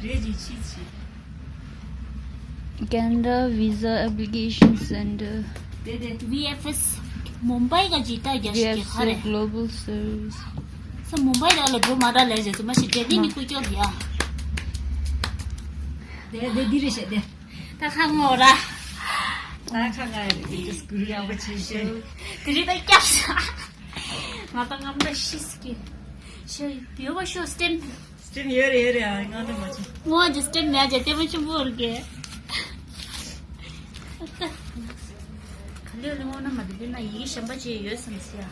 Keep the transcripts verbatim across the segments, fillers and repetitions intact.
རེད་ཅིག་ཕྱིས་ཅིག Canada Visa Application Center. དེ་དེ་V F S མུམ་བྷའི་ག་ཇི་ལྟ་རྒྱ་ཞིག་གི་ཁ་རེད། Global Service. ས་མུམ་བྷའི་ར་ལ་འགྲོ་མ་ར་ལས་ཞེས་ཚོ་མ་ཤི་རྒྱ་དེ་ནི་ཀུ་ཅོག་ཡ། དེ་དེ་འདི་རེད་ཤེས་དེ། ད་ཁ་ངོ་ར། ད་ཁ་ང་རེད་དེ་སྐུ་ར་བ་ཆེ་ཤེས། དེ་རེད་ད་སྐྱབས་ས། ང་ད་ངམ་ད་ཤི་སྐྱེ། ཤེས་ཡོད་པ་ཤོ་སྟེམ། སྤྲིན་ཡོད་རེད་ཡོད་རེད། ཨ་ང་འདྲ་མ་བྱུང་། ངོ་ཇི་སྤྲིན་མེད་ཅེས་ལྟད་མོ་ཆེན་པོ་རེད་གི། ག་ལེ་ལེ་ངོ་ན་མ་དེ་ལེ་ན་ཡི་གེ་གཞན་པ་ཅིག་ཡོད་བསམ་སི་ཡ།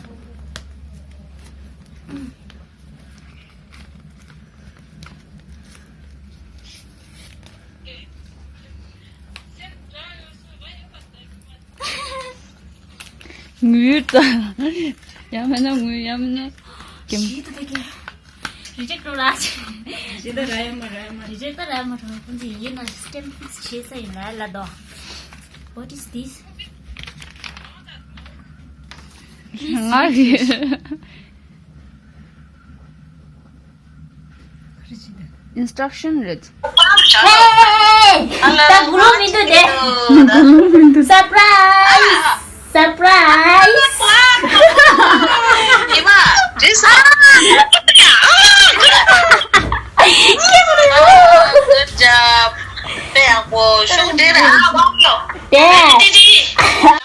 ངུས་ད། ཡང་མིན་ན་ངུས་ཡང་མིན་ན། ཞིག་ཏུ་ད་གེ། རི་ཇེག་ཊི་ལ། ཞེ་ད་ར་ཡ་མ་ར་ཡ་མ། རི་ཇེག་ཊི་ད་ར་ཡ་མ་ར་ཁོང་ཚོ་ཡིན་ན་སི་ཊེམ་ཕིག་སི་བྱེད་ས་ཡིན་ལ་ལ་དོ། What is this? ང་རེད། Instruction རེད། ད་གུ་རུ་མི་འདུག་དེ། གུ་རུ་མི་འདུག Surprise! Surprise! ཉི་མ། དེ་ས། དཔེ་ཡག་པོ་ཤུགས་འདྲེ་ར་ཨ་བང་ཡོ། དེ། དེ་དེ།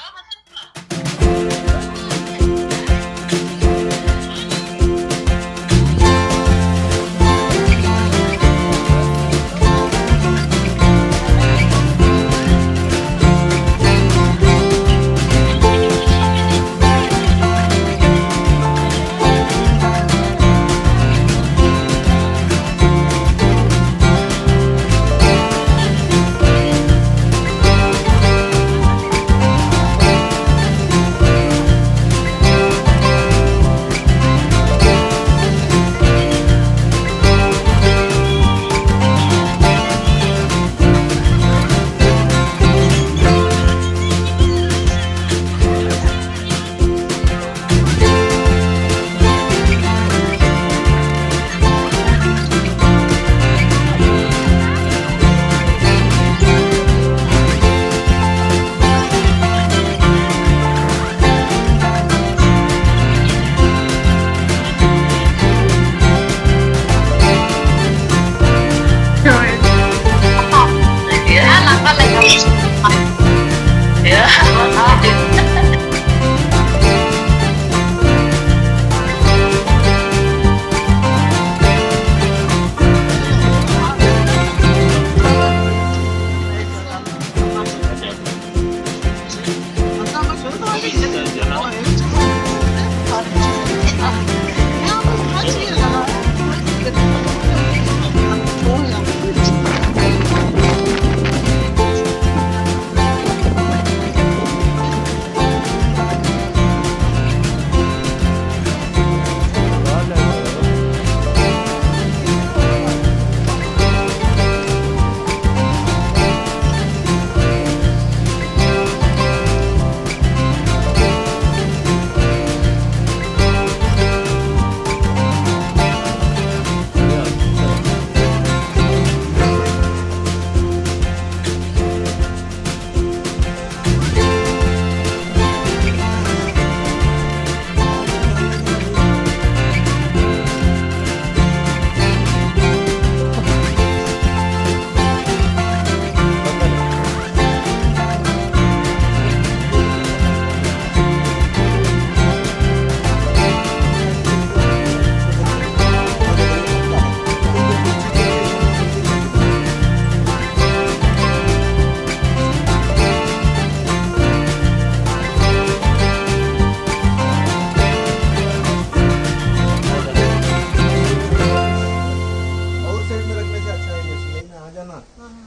और साइड में रखने से अच्छा है, ये सिलाई में आ जाना।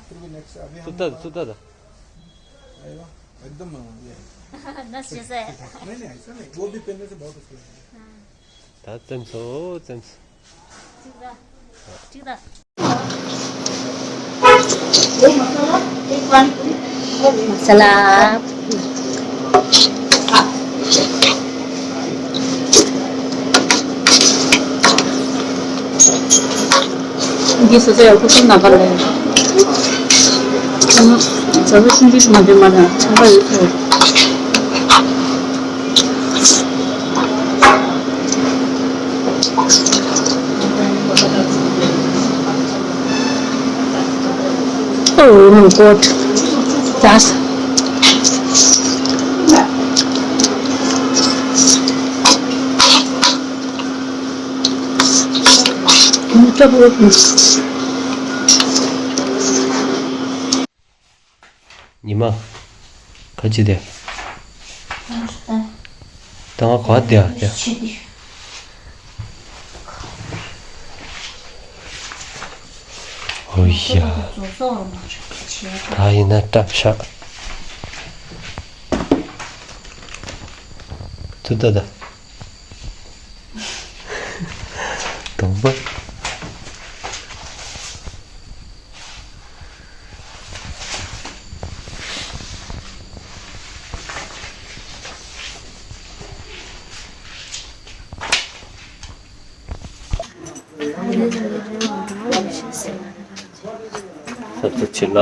फिर भी नेक्स्ट अभी हम सुता, सुता था। आएगा, एकदम ये है। नस जैसा है। नहीं, नहीं, ऐसा नहीं, वो भी पहनने से बहुत अच्छा लगेगा। ད་བཙེམས་སོ་བཙེམས། གཅིག་ད། གཅིག་ད། མ་ས་ལ། འདི་ཟ་ས་ཡག་པོ་སོང་ན་ག་ལ་ཡ། ཚང་མ་ཟ་ས་ཆུང་ཆུང་ཞིག་མ་འདྲེན་མ་ན་ཚང་མ་ཡོད་ཚོད། Oh my God. That's ཉི་མ། ག་ཅི་དེ། ད་ང་ག་དེ་ཨ་དེ། ཨོ་ཡ། ད་ཡིན་ན་སྐྲ་བཞར། ཚུར་ལྟ་ད། གདོང་པ། ས་ཚ་ཆེ་ལ།